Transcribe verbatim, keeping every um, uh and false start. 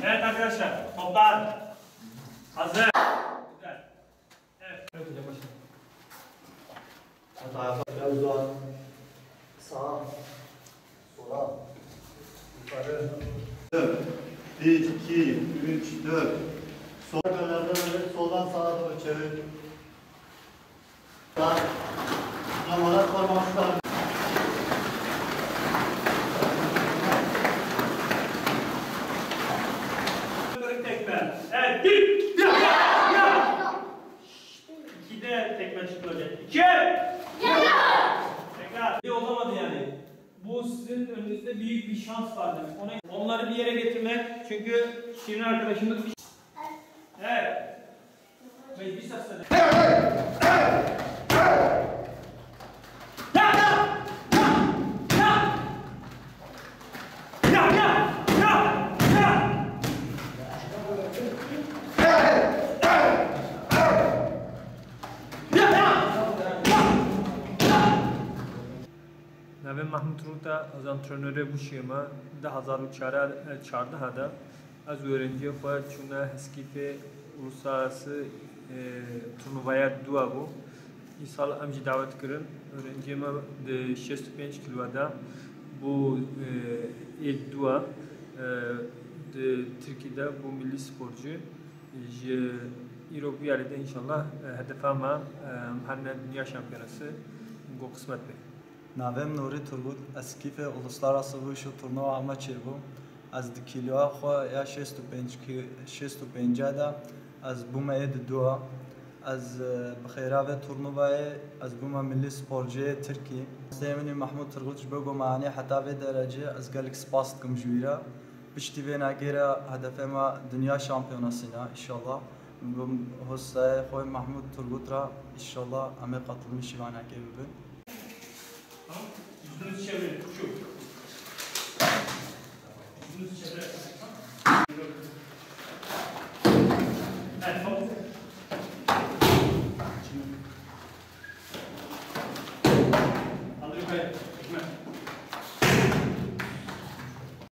Evet arkadaşlar, toplar. Hazır. Güzel. Evet. Evet hocam, başla. Hata yapar. Biraz uzat. Sağa. Sola. Yukarı. Dört. Bir, iki, üç, dört. Sol. Soldan sağa doğru çevir. Numara sormamışlar. Kırık tekme. Evet, dik. Ya, ya, ya. İkide tekme çıktı hocam. İki. Ya. Tekrar. Bir olamadı yani. Bu sizin önünüzde büyük bir şans var demek. Ona, onları bir yere getirmek, çünkü Şirin arkadaşımız bir... Evet. Meclis hastanesi. Navê Mahmut Rût e, ez antrenorê Bûşiyê me, du hezar û çardeh de ez û öğrenciyê xwe çûne Heskîfê uluslararası, e, turnuvaya dua bû. Îsal em jî dawet kirin. Öğrenciyê me di şêst û pênc kilo de bû, e, ê dua, e, di Tirkî de bû milli sporcu. Ji îro bûyerê de înşallah, e, hedefa me, e, em herne dinya şampiyonası, go qismet be. Navê min Nûrî Turgut, ez kîfê Uluslararası Wushu Turnuva me çêbû. Ez di kîloya xwe ya şêst û pênc ki-, şêst û pênc de ez bûme ê di dua. Ez, e, bi xêra vê turnuvayê ez bûme milli sporcuyê Tirkî. Sê min û Mahmut Turgut ji bo ku me anî heta vê derecê, ez gelek spas dikim ji wî re. Piştî vê nagê re hedefê me dinya şampiyonasî ne, înşallah. Bi hostayê xwe Mahmut Turgut re, înşallah em ê qetilmîşî vanekê bibin. Tamam. Yüzünüzü çevirin. Şu. Yüzünüzü çevirin.